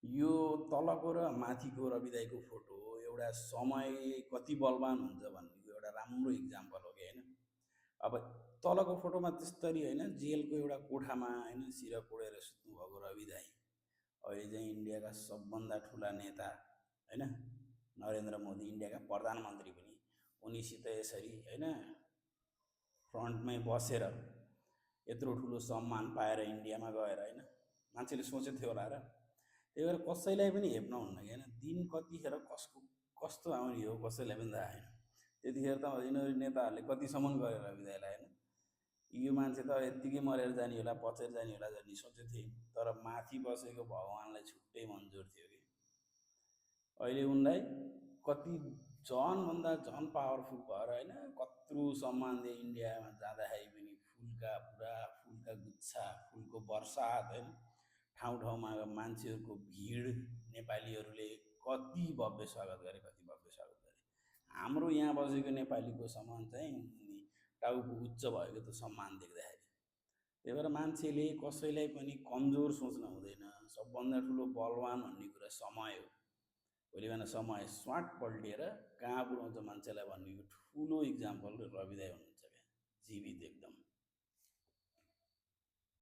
यो तलको र माथिको रविदाईको फोटो एउटा समय कति बलवान हुन्छ भन्नेको एउटा राम्रो इक्जाम्पल हो कि होइन। अब तलको फोटोमा त्यसरी होइन, जेलको एउटा कोठामा होइन सिर कोडेर सुत्नुभएको रविदाई अहिले चाहिँ इन्डियाका सबभन्दा ठुला नेता होइन, नरेन्द्र मोदी इन्डियाका प्रधानमन्त्री पनि उनीसित यसरी होइन फ्रन्टमै बसेर यत्रो ठुलो सम्मान पाएर इन्डियामा गएर होइन मान्छेले सोचेको थियो होला र। त्यही भएर कसैलाई पनि हेप्न हुन्न कि होइन, दिन कतिखेर कसको कस्तो आउने हो कसैलाई पनि थाहा होइन। त्यतिखेर त यिनीहरू नेताहरूले कतिसम्म गरेर विधायलाई होइन, यो मान्छे त यत्तिकै मरेर जाने होला पचेर जाने होला भन्ने सोचेको थिएँ। तर माथि बसेको भगवान्लाई छुट्टै मन्जुर थियो कि अहिले उनलाई कति झनभन्दा झन पावरफुल भएर होइन कत्रो सम्मान दिए। इन्डियामा जाँदाखेरि पनि फुलका पुरा फुलका गुच्छा फुलको बर्सात होइन, ठाउँ ठाउँमा मान्छेहरूको भिड, नेपालीहरूले कति भव्य स्वागत गरे, कति भव्य स्वागत गरे। हाम्रो यहाँ बसेको नेपालीको सम्मान चाहिँ टाउको उच्च भएको त सम्मान देख्दाखेरि। त्यही भएर मान्छेले कसैलाई पनि कमजोर सोच्न हुँदैन। सबभन्दा ठुलो बलवान भन्ने कुरा समय हो। भोलि बिहान समय स्वाट पल्टिएर कहाँ पुऱ्याउँछ मान्छेलाई भन्नेको ठुलो इक्जाम्पल रविदाई हुनुहुन्छ क्या, जीवित एकदम।